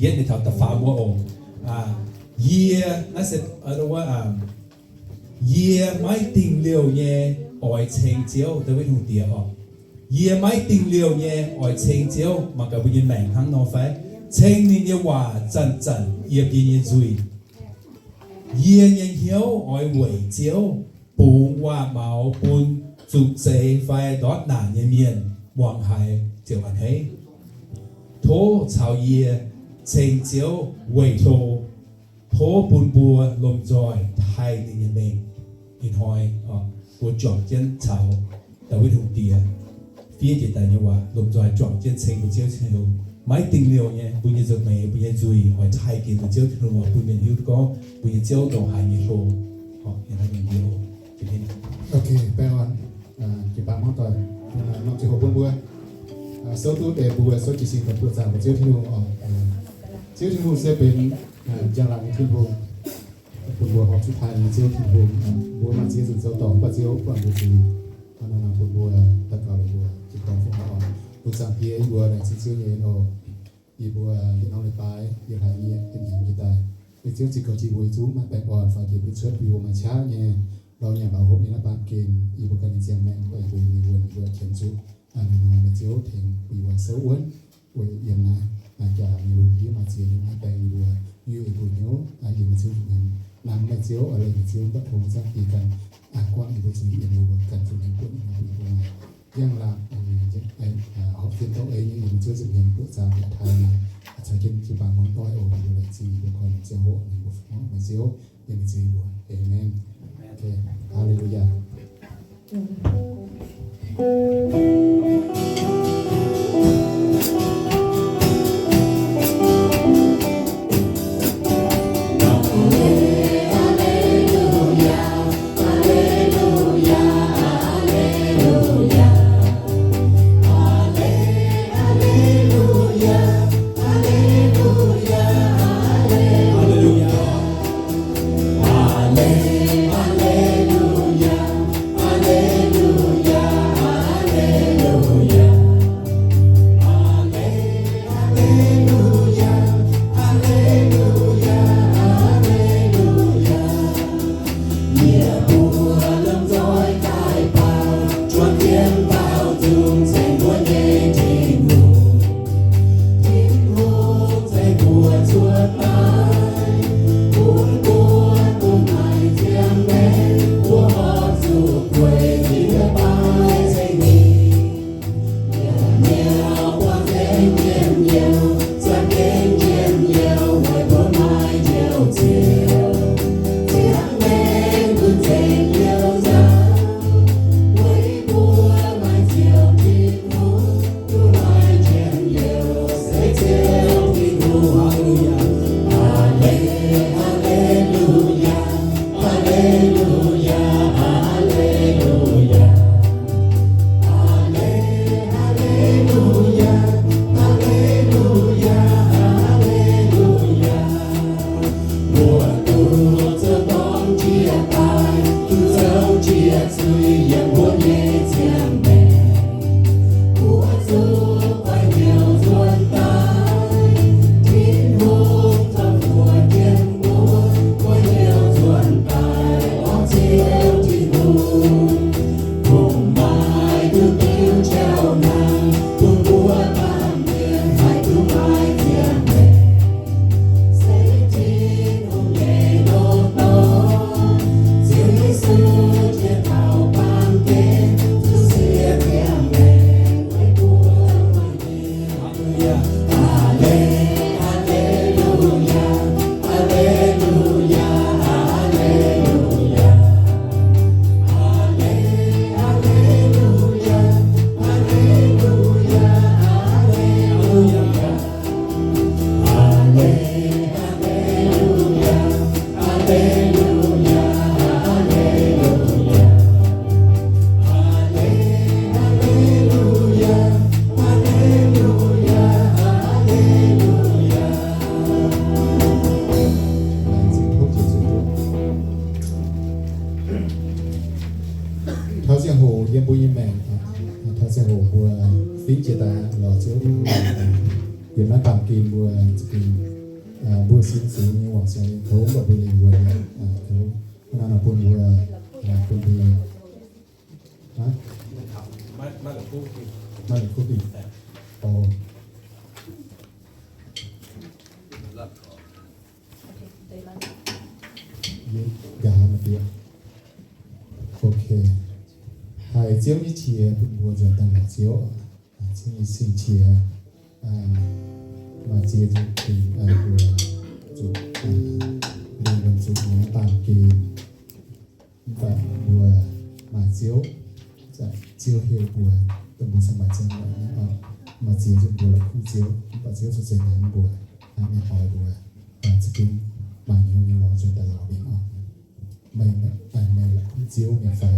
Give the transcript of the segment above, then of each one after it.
yietv ninh taux da'faam wuov ong. Yie, naaiv se, yie maiv dingh liouh nyei oix ceng Ziouv, Ndaawitv Hungh Diex oc. Yie maiv dingh liouh nyei oix ceng Ziouv. Mangc gaax mbuo nyei maengc hnangv nor fai? Ceng ninh nyei waac zanc-zanc yiem yie nyei nzuih. Yie nyei hnyouv oix weic Ziouv bungx waac-maux bun zuqc zeix fai ndortv naanc nyei mienh muangx haiz ziouc a'hneiv. Tov caux yie ceng Ziouv weic hlo. Tov bun mbuo lomh nzoih taaih ninh nyei mengh. Ih hnoi mbuo juangc jienv caux Ndaawitv Hungh Diex fiev jiex daaih nyei waac, lomh nzoih juangc jienv ceng mbuo Ziouv Tin-Hungh. Maiv dingh liouh nyei, mbuo nyei nza'hmien, mbuo nyei nzuih oix taaih jiex mbuo Ziouv Tin-Hungh, oix bun mienh hiuv duqv gorngv mbuo nyei Ziouv ndongc haaix nyei hlo. Ok, baengh orn, jiu-baang hmuangv doic, norm ziangh hoc bun mbuo souv duqv deix mbuo souv jiez sin daaih buoqc zaangc mbuo Ziouv Tin-Hungh oc. Ziouv Tin-Hungh se benx njang-laangc nyei Tin-Hungh, bun mbuo horpc zuqc taaih nyei Ziouv Tin-Hungh. Mbuo maaih ziex nzunc zoux dorngc mv baac Ziouv buangh mbuo zuiz. Bun mbuo daux gaux liuz mbuo jiez gorn fongc oc. Mbuo Zaangc Diex, yie mbuo laengz zingh Ziouv nyei en oc. Yie mbuo yietc norm leiz-baaix yiem haaix nyungc yiem haaix nyungc daaih, meih Ziouv ziux goux jiex mbuo nyei zungv, maaih baengh orn faaux jiex mbuo cuotv, bun mbuo maaih qaqv nyei lorz nyanc lorz hopv nyei naaiv baamh gen. Yie mbuo ganh nyei ziangh maengc, yie mbuo nyei wuonh yie mbuo qiemx zuqc. Aa, ninh hnoi meih Ziouv tengx bun yie mbuo souv wuonv weic yiem naaiv, naaiv jaax nyei lungh ndiev maaih ziex nyungc naaiv baengc yie mbuo, yie mbuo hnyouv yiem meih Ziouv nza'hmien. Naaiv meih Ziouv oix leih meih Ziouv mv baac tov Zaangc Diex ganh guangc yie mbuo zuiz, yiem mbuo ganh zuqc hnyouv buonv yie mbuo maaih njang-laangc, horpc fien dorh ei nyei yiem meih Ziouv nza'hmien buoqc zaangc yaac taaih nyei. Caux jienv jiu-baang hmuangv doic oc, yie mbuo laengz zingh yie mbuo gorn ziangh hoc ninh mbuo fongc meih Ziouv, yiem meih Ziouv yie mbuo. Aamen. Haleluyaa. Taux ziangh hoc yiem mbuo nyei maengc, taux ziangh hoc mbuo fingx jiex daaih lorz Ziouv, yiem naaiv baamh gen mbuo za'gengh Sin zuqc nyei waac se tov mbuo leih mbuo, tov hnangv naaiv bun mbuo, bun mbuo. Maiv la'kuqv dingc. Yie nqa'haav maaih diev. Ok. Haiz Ziouv nyei qiex bun mbuo nzuonx daaih lorz Ziouv. Ziouv nyei cing-qiex maaih ziex diuh, mbuo zuqc, mbuo zuqc nyei baamh gen. Mv baac mbuo maaih Ziouv, Ziouv heuc mbuo, dongh mbuo cingx maaih ziangh hoc nyei oc. Maaih ziex diuh mbuo la'kuqv Ziouv, mv baac Ziouv zuqc ceix nyanc mbuo, mienh oix mbuo za'gengh maaih hnyouv nyei lorz nzuonx daaih lorz mienh oc. Meih, meih la'kuqv Ziouv mienh fai?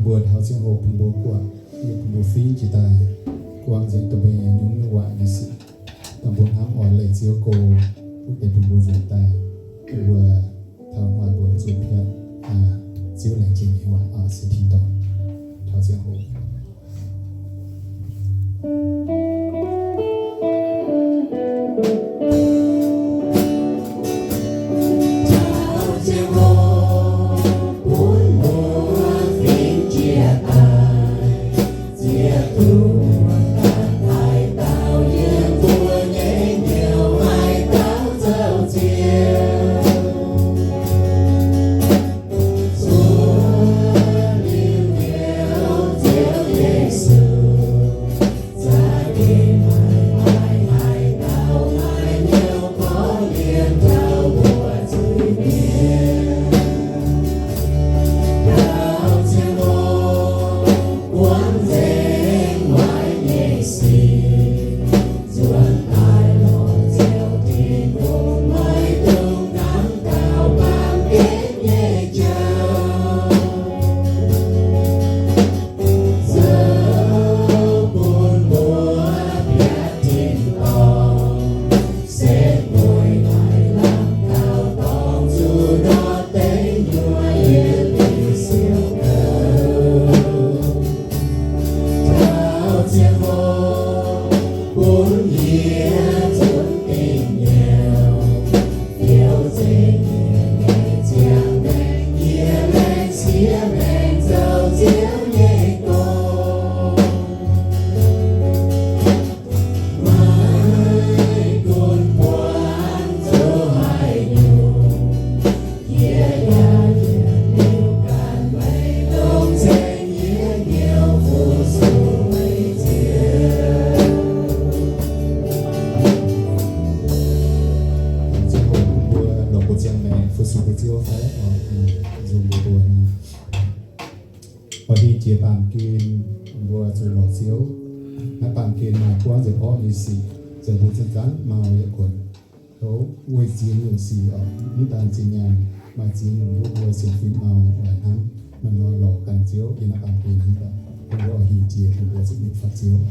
Mbuo taux ziangh hoc bun mbuo guangc, yie bun mbuo fingx jiex daaih, guangc nzengc domh mbuo nyei nyungc-nyungc waac nyei sic, dongh mbuo hnamv oix leih Ziouv go, wuov deix bun mbuo nzuonx daaih, bun mbuo taux hnoi mbuo zuqc piatv Ziouv laengz zingh nyei waac oc. Se tin-dorngh taux ziangh hoc. Ziangh hoc mbuo longc mbuo ziangh maengc fu-sux mbuo Ziouv fai? Nzung mbuo mbuo oix hingh jiex baamh gen, mbuo zuqc lorz Ziouv. Naaiv baamh gen maaih buangv nzengc orqv nyei sic, zoux mbuo zinh zanv mau yietc kuonx. Tov weih ziex nyungc sic oc, mv daan zinh nyaanh, maaih ziex nyungc nduov mbuo sienx fim mau oix hnamv. Maaih hnoi lorz ganh Ziouv yiem naaiv baamh gen, bun mbuo oix hingh jiex, bun mbuo zuqc nyungc fatv Ziouv.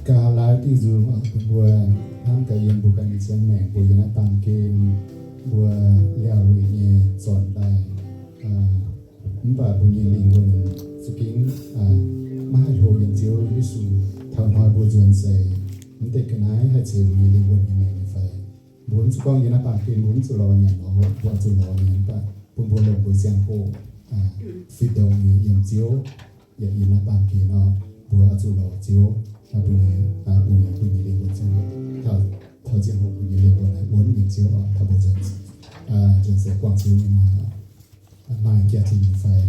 Gaax laaix diuh nzung bun mbuo hnamv gaax yiem mbuo ganh nyei ziangh maengc, mbuo yiem naaiv baamh gen mbuo liaauc luic nyei zornc daaih. Mv baac mbuo nyei lingh wuonh za'gengh maiv haih hlo yiem Ziouv Yesu taux hnoi mbuo nzuonx seix. Mv deix ga'naaiv haih ceix mbuo nyei lingh wuonh nyei maengc nyei fai? Mbuo mv zuqc gorngv yiem naaiv baamh gen mbuo mv zuqc lorz nyanc nor, mbuo zuqc lorz nyanc, mv baac bun mbuo longc mbuo ziangh hoc fih ndongc nyei yiem Ziouv, yaac yiem naaiv baamh gen nor, mbuo oix zuqc lorz Ziouv, mbuo nyei, mbuo nyei, mbuo nyei lingh wuonh ziangh hoc, taux, taux ziangh hoc mbuo nyei lingh wuonh haih wuonv yiem Ziouv oc. Taux mbuo nzuonx, nzuonx seix guangc Ziouv nyei hnoi oc, maaih jaax-zinh nyei fai?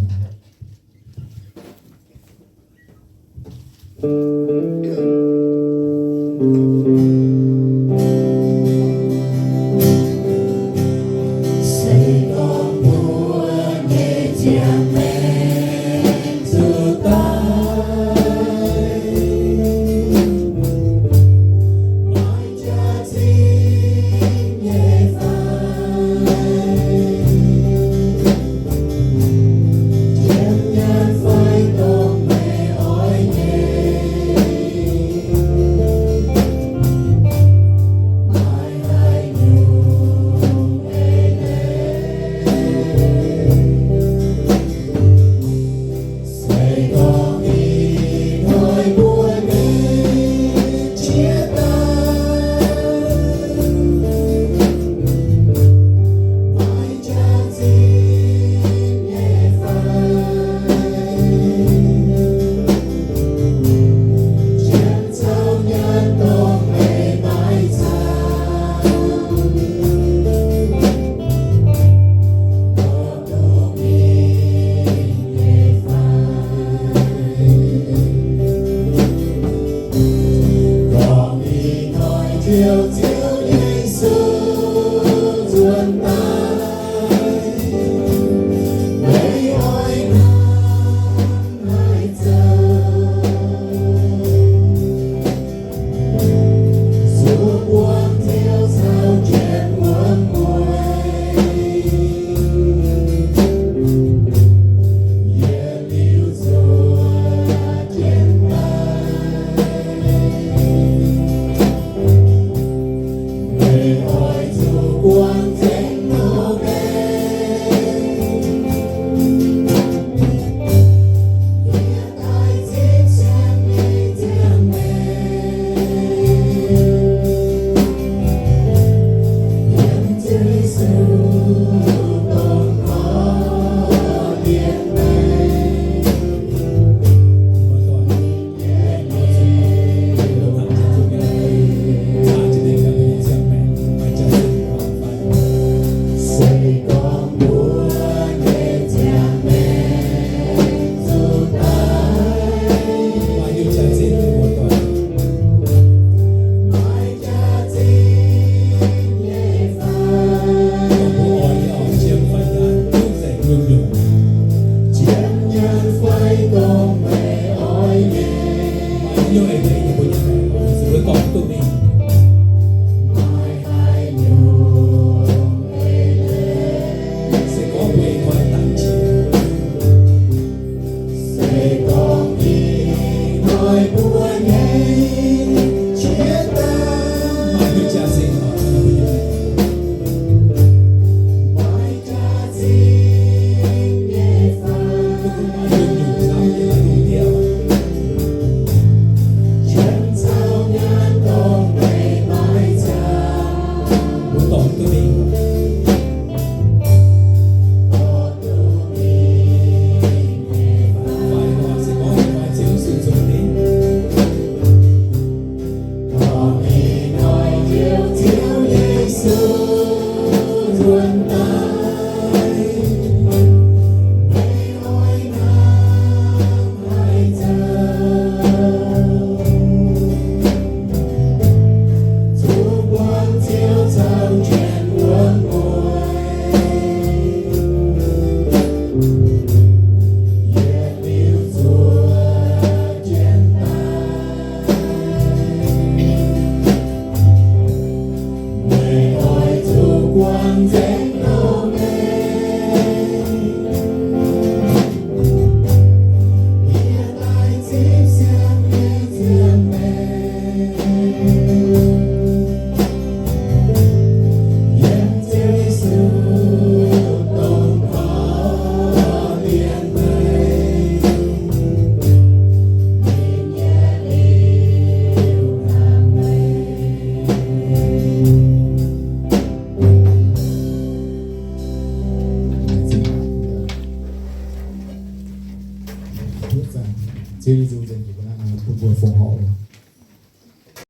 Ziouv Yesu nzengc jiex mbuo naaiv, bun mbuo fongc horc oc.